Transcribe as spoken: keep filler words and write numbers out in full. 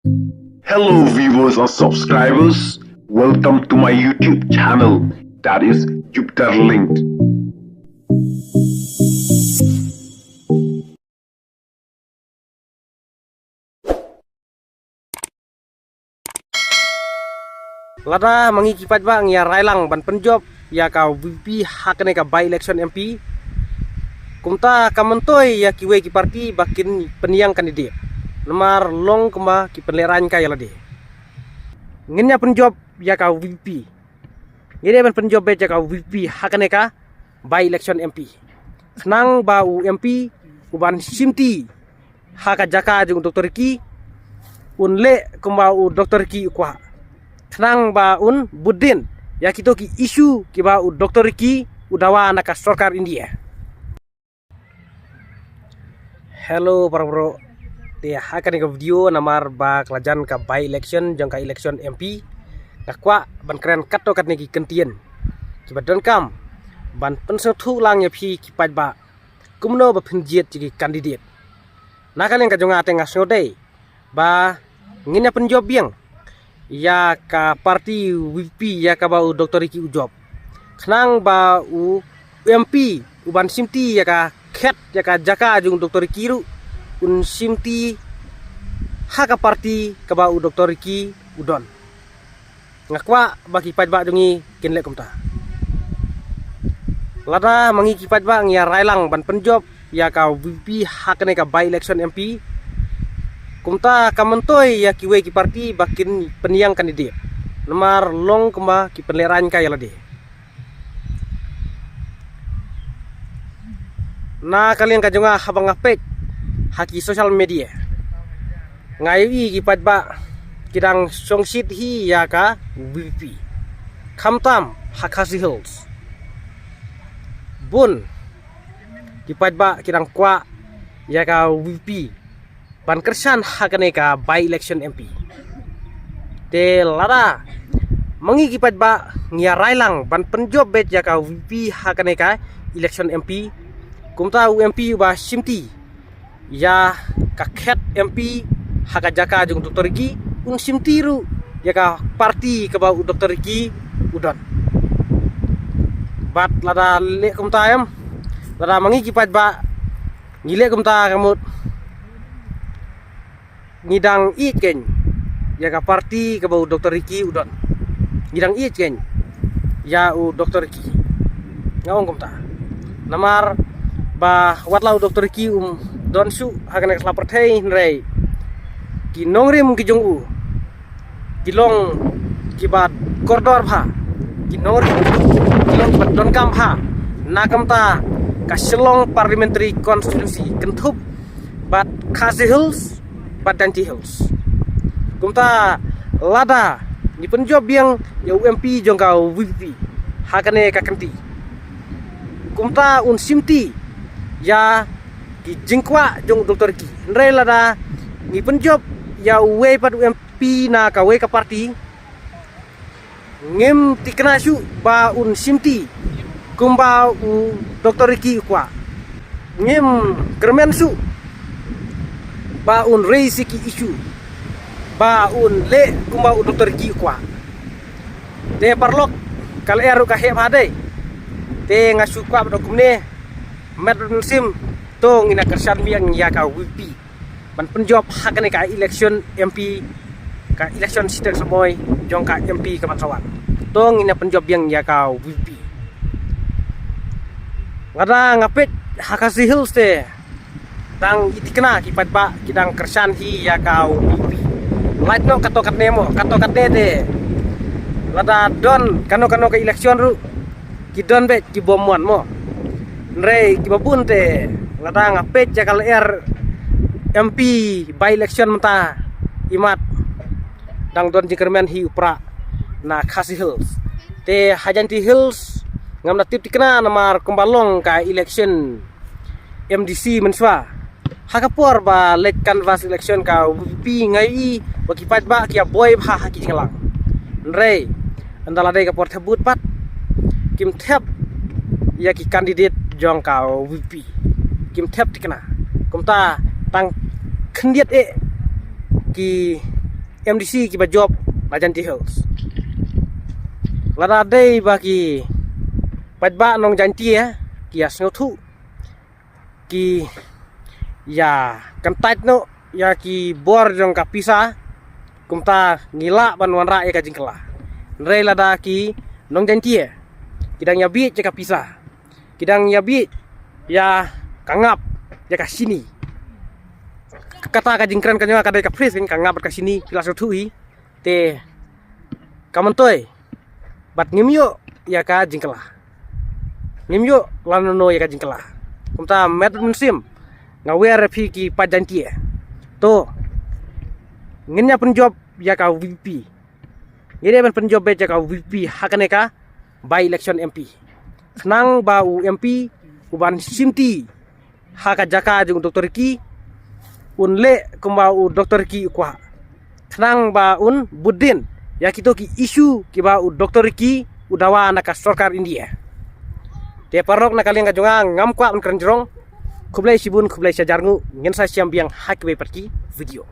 Hello, viewers and subscribers. Welcome to my YouTube channel, that is Jupiter Linked. Lada ma ngi ki paidbah ngi ïa rai lang ban pynjop ïa ka VPP ha kane ka by election MP, kumta ka myntoi ïa kiwei ki parti ba kin pynïeng candidate, namar long kumba ki pynlehraiñ ka ïa lade. Ngin ïa pynjop ïa ka VPP. Ngin ïa ban pynjop beit ïa ka VPP ha kane ka by election MP, khnang ba u MP u ban shimti ha ka jaka jong u Dr Ricky un leh kumba u Dr Ricky u kwah, khnang ba un bud dien ïa kito ki issue kiba u Dr Ricky u dawa na ka sorkar India. Hello para bro, te ha kane ka video, namar ba ka la jan ka by election jong ka election MP, nga kwah ban kren katto katne ki kyntien kiba donkam ban pynsngewthuh lang ïa phi ki paidbah kumno ba phin jied ïa ki candidate. Na ka liang ka jong nga te nga sngewdei ba ngin ïa pynjop biang ïa ka parti VPP ïa kaba u Dr Ricky u jop, khnang ba u MP u ban shimti ïa ka khet, ïa ka jaka jong u Dr Ricky ruh un shimti ha ka parti kaba u Dr Ricky u don. Nga kwah ba ki paidbah jong ngi kin leh kumta. Lada ma ngi ki paidbah ngi ïa rai lang ban pynjop ïa ka VPP ha kane ka by election MP, kumta ka myntoi ïa kiwei ki parti ba kin pynïeng candidate, namar long kumba ki pynlehraiñ ka ïa lade. Na ka liang ka jong nga, haba nga peit ha ki social media, nga ïohi ki paidbah ki dang shongshit hi ïa ka VPP, khamtam ha Khasi Hills. Bun ki paidbah ki dang kwah ïa ka VPP ban kyrshan ha kane ka by election MP. Te lada ma ngi ki paidbah ngi ïa rai lang ban pynjop beit ïa ka VPP ha kane ka election MP, kumta u MP uba shimti ïa ka khet MP ha ka jaka jong u Dr Ricky un shimti ruh ïa ka parti kaba u Dr Ricky u don. Bad lada leh kumta em, lada ma ngi ki paidbah ngi leh kumta, ka mut ngi dang ïeit kein ïa ka parti kaba u Dr Ricky u don. Ngi dang ïeit kein ïa u Dr Ricky, nga ong kumta. Namar ba wat la u Dr Ricky um don shuh ha kane ka sla pyrthei, hynrei ki nongrim ki jong u ki long kiba kordor bha, ki nongrim ki long kiba donkam bha na ka bynta ka Shillong Parliamentary Constituency, kynthup bad Khasi Hills bad Jaintia Hills. Kumta lada ngi pynjop biang ïa u MP jong ka VPP ha kane ka kynti, kumta un shimti ïa ki jingkwah jong u Dr Ricky. Hynrei lada ngi pynjop ïa uwei pat u MP na kawei ka parti, ngim tikna shuh ba un shimti kumba u Dr Ricky u kwah. Ngim kyrmen shuh ba un raise ïa ki issue, ba un leh kumba u Dr Ricky u kwah. Te paralok, ka lyer ruh ka heh bha dei. Te nga shu kwah bad kumne, met bad mynsiem, to ngin ïa kyrshan biang ïa ka VPP ban pynjop ha kane ka election MP, ka election seat ka samoi jong ka MP ka ban sa wan. To ngin ïa pynjop biang ïa ka VPP. Nga da nga peit ha Khasi Hills te dang ïa tikna ki paidbah ki dang kyrshan hi ïa ka VPP. Lait noh katto katne mo, katto katne te lada don kano kano ka election ruh ki don beit ki bym wan mo. Hynrei kiba bun te, lada nga peit ïa ka lyer MP by election mynta, imat dang don jingkyrmen hi u Prah na Khasi Hills. Te ha Jaintia Hills ngam da tip tikna namar kumba long ka election MDC mynshuwa. Ha ka por ba leit canvass election ka VPP, nga ïohi ba ki paidbah ki ïa boi bha ha ki jingïalang. Hynrei ynda la dei ka por thep vote pat, kim thep ïa ki candidate jong ka VPP, kim thep tikna. Kumta tang khyndiat eh ki M D C kiba jop na Jaintia Hills. Lada dei ba ki paidbah nong Jaintia ki ïa sngewthuh, ki ïa kyntait noh ïa ki bor jong ka pisa, kumta ngi lah ban wanrah ïa ka jingkylla. Hynrei lada ki nong Jaintia ki dang ïa bieit ïa ka pisa, ki dang ïa bieit ïa ka ngap ïa ka shini. Kata ka jingkren ka jong nga ka dei ka phrase ka ngap bad ka shini, phi la sngewthuh hi. Te ka myntoi bad ngim ïoh ïa ka jingkylla, ngim ïoh lano lano ïa ka jingkylla. Kumta met mynsiem nga wer ïa phi ki paid Jaintia. To ngin ïa pynjop ïa ka V P P. Ngin ïa ban pynjop beit ïa ka V P P ha kane ka by election M P, khnang ba u M P u ban shimti ha ka jaka jong u Doctor Ricky un leh kumba u Doctor Ricky u kwah, khnang ba un bud dien ïa kito ki issue kiba u Doctor Ricky u dawa na ka sorkar India. Te paralok, na ka liang ka jong nga ngam kwah ban kren jrong. Khublei shibun, khublei shihajar nguh, ngin sa ïashem biang ha kiwei pat ki video.